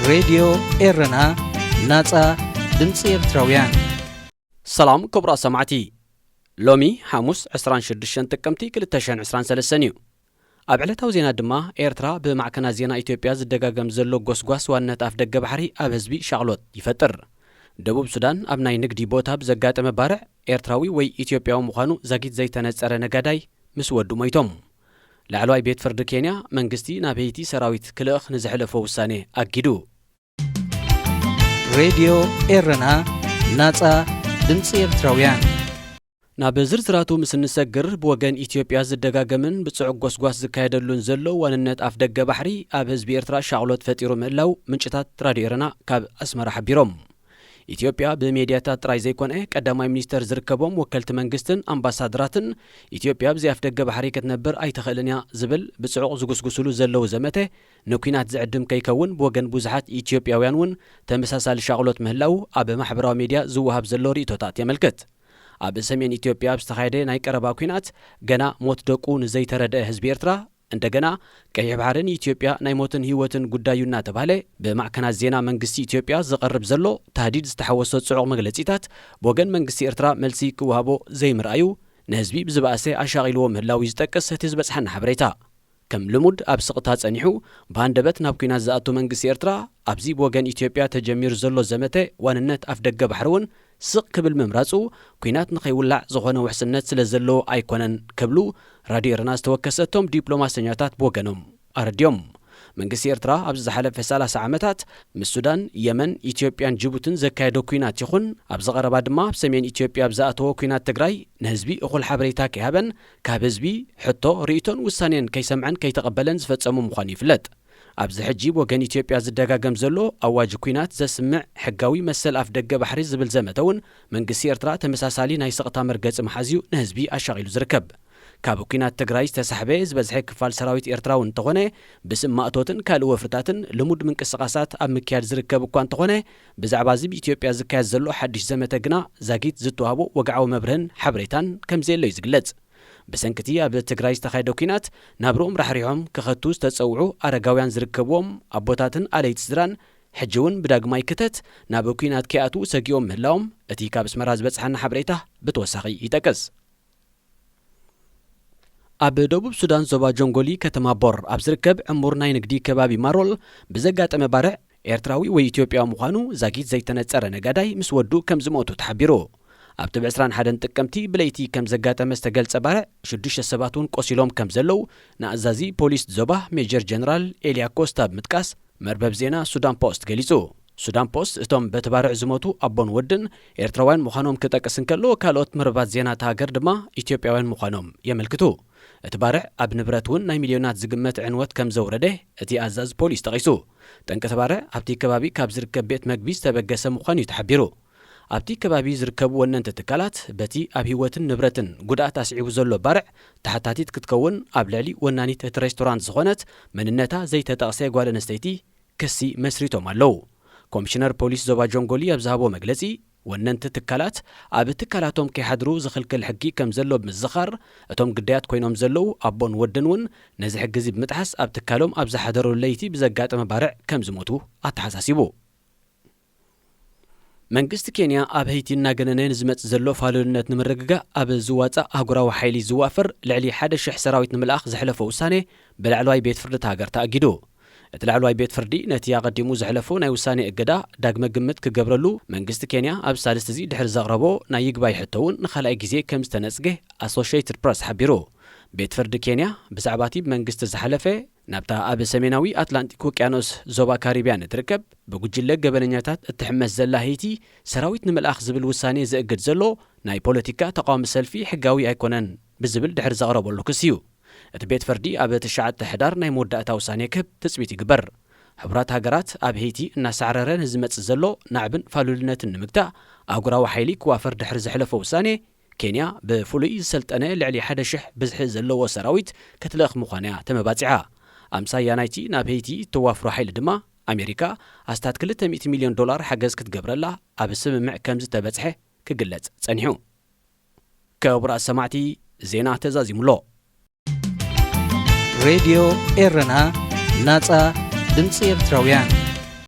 ሬድዮ ኤረና፣ ናጻ ድምጺ ኤርትራውያን። ሰላም ክቡራት ሰማዕቲ፣ ሎሚ ሓሙስ ዕስራን ሽዱሽተን ጥቅምቲ ክልተ ሽሕን ዕስራን ሰለስተን እዩ። ኣብ ዕለታዊ ዜና ድማ፣ ኤርትራ ብማዕከናት ዜና ኢትዮጵያ ዝደጋገም ዘሎ ጎስጓስ ዋንነት ኣፍ ደገ ባሕሪ ኣብ ህዝቢ ሻቕሎት ይፈጥር። ደቡብ ሱዳን ኣብ ናይ ንግዲ ቦታ ብዘጋጠመ ባርዕ፣ ኤርትራዊ ወይ ኢትዮጵያዊ ምዃኑ ዛጊት ዘይተነጸረ ነጋዳይ ምስ ወዱ ሞይቶም። ላዕለዋይ ቤት ፍርዲ ኬንያ፣ መንግስቲ ናብ ሄይቲ ሰራዊት ክልእኽ ንዘሕለፎ ውሳኔ ኣጊዱ። ሬድዮ ኤረና፣ ናጻ ድምጺ ኤርትራውያን። ናብ ዝርዝራቱ ምስ እንሰግር፣ ብወገን ኢትዮጵያ ዝደጋገምን ብጽዑቕ ጎስጓስ ዝካየደሉን ዘሎ ዋንነት ኣፍ ደገ ባሕሪ ኣብ ህዝቢ ኤርትራ ሻቕሎት ፈጢሩ ምህላው ምንጭታት ራድዮ ኤረና ካብ ኣስመራ ሓቢሮም። ኢትዮጵያ ብሜድያታት ጥራይ ዘይኮነ፣ ቀዳማይ ሚኒስተር ዝርከቦም ወከልቲ መንግስትን ኣምባሳደራትን፣ ኢትዮጵያ ብዘይ ኣፍ ደገ ባሕሪ ክትነብር ኣይትኽእልን እያ ዝብል ብጽዑቕ ዝጉስጉስሉ ዘለዉ ዘመተ፣ ንኲናት ዝዕድም ከይከውን ብወገን ብዙሓት ኢትዮጵያውያን እውን ተመሳሳሊ ሻቕሎት ምህላው ኣብ ማሕበራዊ ሜድያ ዝወሃብ ዘሎ ርእይቶታት የመልክት። ኣብ ሰሜን ኢትዮጵያ ኣብ ዝተኻየደ ናይ ቀረባ ኲናት፣ ገና ሞት ደቁ ንዘይተረድአ ህዝቢ ኤርትራ፣ እንደገና ቀይሕ ባሕሪ ንኢትዮጵያ ናይ ሞትን ህይወትን ጉዳይ እዩ እናተባህለ ብማዕከናት ዜና መንግስቲ ኢትዮጵያ ዝቐርብ ዘሎ ታህዲድ ዝተሓወሶ ጽዑቕ መግለጺታት፣ ብወገን መንግስቲ ኤርትራ መልሲ ክወሃቦ ዘይምርኣዩ፣ ንህዝቢ ብዝበኣሰ ኣሻቒልዎ ምህላው እዩ ዝጠቅስ እቲ ዝበጽሓና ሓበሬታ። ከም ልሙድ ኣብ ስቕታ ጸኒሑ፣ ብሃንደበት ናብ ኲናት ዝኣቱ መንግስቲ ኤርትራ፣ ኣብዚ ብወገን ኢትዮጵያ ተጀሚሩ ዘሎ ዘመተ ዋንነት ኣፍ ደገ ባሕሪ እውን ስቕ ክብል ምምራጹ፣ ኲናት ንኸይውላዕ ዝኾነ ውሕስነት ስለ ዘለዎ ኣይኮነን ክብሉ፣ ራድዮ ኤረና ዝተወከሰ እቶም ዲፕሎማሰኛታት ብወገኖም ኣረድዮም። መንግስቲ ኤርትራ ኣብዚ ዝሓለፈ ሰላሳ ዓመታት ምስ ሱዳን፣ የመን፣ ኢትዮጵያን ጅቡትን ዘካየዶ ኲናት ይኹን፣ ኣብዚ ቀረባ ድማ ኣብ ሰሜን ኢትዮጵያ ኣብ ዝኣተዎ ኲናት ትግራይ፣ ንህዝቢ እኹል ሓበሬታ ከይሃበን፣ ካብ ህዝቢ ሕቶ፣ ርእይቶን ውሳኔን ከይሰምዐን ከይተቐበለን ዝፈጸሙ ምዃኑ ይፍለጥ። ኣብዚ ሕጂ ብወገን ኢትዮጵያ ዝደጋገም ዘሎ ኣዋጅ ኲናት ዘስምዕ ሕጋዊ መሰል ኣፍ ደገ ባሕሪ ዝብል ዘመተ እውን፣ መንግስቲ ኤርትራ ተመሳሳሊ ናይ ስቕታ መርገጺ መሓዝዩ ንህዝቢ ኣሻቒሉ ዝርከብ። ካብ ኲናት ትግራይ ዝተሳሕበ ዝበዝሐ ክፋል ሰራዊት ኤርትራ እውን እንተኾነ፣ ብስም ማእቶትን ካልእ ወፍርታትን ልሙድ ምንቅስቓሳት ኣብ ምክያድ ዝርከብ እኳ እንተኾነ፣ ብዛዕባ እዚ ብኢትዮጵያ ዝካየድ ዘሎ ሓድሽ ዘመተ ግና ዛጊት ዝወሃቦ ወግዓዊ መብርህን ሓበሬታን ከም ዘየሎ እዩ ዝግለጽ። ብሰንኪ እቲ ኣብ ትግራይ ዝተኻየደ ኲናት ናብርኦም ራሕሪሖም ክኸቱ ዝተጸውዑ ኣረጋውያን ዝርከብዎም ኣቦታትን ኣለይቲ ስድራን፣ ሕጂ እውን ብዳግማይ ክተት ናብ ኲናት ከይኣትዉ ሰጊኦም ምህላዎም እቲ ካብ ኣስመራ ዝበጽሓና ሓበሬታ ብተወሳኺ ይጠቅስ። ኣብ ደቡብ ሱዳን ዞባ ጆንጎሊ ከተማ ቦር ኣብ ዝርከብ ዕሙር ናይ ንግዲ ከባቢ ማሮል ብዘጋጠመ ባርዕ፣ ኤርትራዊ ወይ ኢትዮጵያዊ ምዃኑ ዛጊት ዘይተነጸረ ነጋዳይ ምስ ወዱ ከም ዝሞቱ ተሓቢሩ። ኣብቲ ብ ዕስራን ሓደን ጥቅምቲ ብለይቲ ከም ዘጋጠመ ዝተገልጸ ባርዕ፣ ሽዱሽተ ሰባት እውን ቆሲሎም ከም ዘለዉ ንኣዛዚ ፖሊስ ዞባ ሜጀር ጀነራል ኤልያ ኮስታ ብምጥቃስ መርበብ ዜና ሱዳን ፖስት ገሊጹ። ሱዳን ፖስት እቶም በቲ ባርዕ ዝሞቱ ኣቦን ወድን ኤርትራውያን ምዃኖም ክጠቅስ እንከሎ፣ ካልኦት መርበባት ዜና እታ ሃገር ድማ ኢትዮጵያውያን ምዃኖም የመልክቱ። እቲ ባርዕ ኣብ ንብረት እውን ናይ ሚልዮናት ዝግመት ዕንወት ከም ዘውረደ እቲ ኣዛዚ ፖሊስ ጠቒሱ። ጠንቂ እቲ ባርዕ ኣብቲ ከባቢ ካብ ዝርከብ ቤት መግቢ ዝተበገሰ ምዃኑ እዩ ተሓቢሩ። ኣብቲ ከባቢ ዝርከቡ ወነንቲ ትካላት፣ በቲ ኣብ ህይወትን ንብረትን ጉድኣት ኣስዒቡ ዘሎ ባርዕ ተሓታቲት ክትከውን ኣብ ልዕሊ ወናኒት እቲ ሬስቶራንት ዝኾነት መንነታ ዘይተጠቕሰ ጓል ኣንስተይቲ ክሲ መስሪቶም ኣለዉ። ኮሚሽነር ፖሊስ ዞባ ጆንጎሊ ኣብ ዝሃቦ መግለጺ፣ ወነንቲ ትካላት ኣብ ትካላቶም ከይሓድሩ ዝኽልክል ሕጊ ከም ዘሎ ብምዝኻር፣ እቶም ግዳያት ኮይኖም ዘለዉ ኣቦን ወድን እውን ነዚ ሕጊ እዚ ብምጥሓስ ኣብ ትካሎም ኣብ ዝሓደሩ ለይቲ ብዘጋጠመ ባርዕ ከም ዝሞቱ ኣተሓሳሲቡ። መንግስቲ ኬንያ ኣብ ሄይቲ እናገነነ ንዝመጽእ ዘሎ ፋሉልነት ንምርግጋእ ኣብ ዝዋጻእ ኣህጉራዊ ሓይሊ ዝዋፈር ልዕሊ ሓደ ሽሕ ሰራዊት ንምልኣኽ ዘሕለፎ ውሳኔ ብላዕለዋይ ቤት ፍርዲ እታ ሃገር ተኣጊዱ። እቲ ላዕለዋይ ቤት ፍርዲ ነቲ ኣቐዲሙ ዘሕለፎ ናይ ውሳኔ እገዳ ዳግመ ግምት ክገብረሉ መንግስቲ ኬንያ ኣብ ሳልስቲ እዚ ድሕሪ ዘቕረቦ ናይ ይግባይ ሕቶ እውን ንኻልኣይ ግዜ ከም ዝተነጽገ ኣሶሽየትድ ፕረስ ሓቢሩ። ቤት ፍርዲ ኬንያ ብዛዕባ እቲ ብመንግስቲ ዝሓለፈ ናብታ ኣብ ሰሜናዊ ኣትላንቲክ ውቅያኖስ ዞባ ካሪብያን እትርከብ ብጉጅለ ገበነኛታት እትሕመስ ዘላ ሄይቲ ሰራዊት ንምልኣኽ ዝብል ውሳኔ ዘእግድ ዘሎ ናይ ፖለቲካ ተቃዋሚ ሰልፊ ሕጋዊ ኣይኮነን ብዝብል ድሕሪ ዘቕረበሉ ክሲ እዩ። እቲ ቤት ፍርዲ ኣብ ትሽዓተ ሕዳር ናይ መወዳእታ ውሳኔ ክህብ ትጽቢት ይግበር። ሕቡራት ሃገራት ኣብ ሄይቲ እናሳዕረረ ንዝመጽእ ዘሎ ናዕብን ፋሉልነትን ንምግታእ ኣህጉራዊ ሓይሊ ክዋፈር ድሕሪ ዘሕለፎ ውሳኔ፣ ኬንያ ብፍሉይ ዝሰልጠነ ልዕሊ ሓደ ሽሕ ብዝሒ ዘለዎ ሰራዊት ክትልእኽ ምዃና እያ ተመባጺዓ። ኣምሳያ ናይቲ ናብ ሄይቲ እተዋፍሮ ሓይሊ ድማ፣ ኣሜሪካ ኣስታት ክልተ ሚእቲ ሚልዮን ዶላር ሓገዝ ክትገብረላ ኣብ ስምምዕ ከም ዝተበጽሐ ክግለጽ ጸኒሑ። ክቡራት ሰማዕቲ፣ ዜና ተዛዚሙሎ። ሬድዮ ኤረና፣ ናጻ ድምጺ ኤርትራውያን።